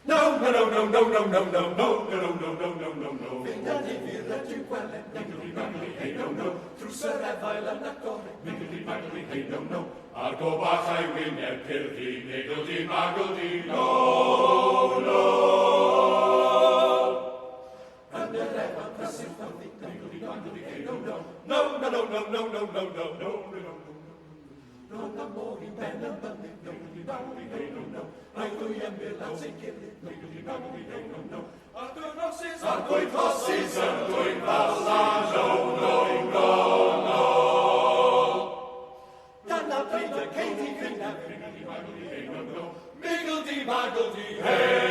No, no, no, no, no, no, no, no, no, no, no, no, no, no, no, no. Fynd â ddifyr ydyw gweled, Miggledy maggly, hey no no. Drws yr efail yn agored, Miggledy maggly, hey no no. A'r gobach a'i wyneb purddu, miggledy maggledy, no, no. Yn yr efail prysur ffyrddi, Miggledy maggly, hey no no. No, no, no, no, no, no, no, no, no, no, no, no. Rhwng y môr i ben y mynydd, Miggledy maggly, hey no no. Rhaid dwy ymyl at ei gilydd, Miggledy maggly, hey no no. A'r dwrnosis, A'r gwythosis yn dwyn fala, no, no, no, no. Dyna pryd y cei di gynnar, Miggledy maggly, hey no no. Miggledy maggledy, hey.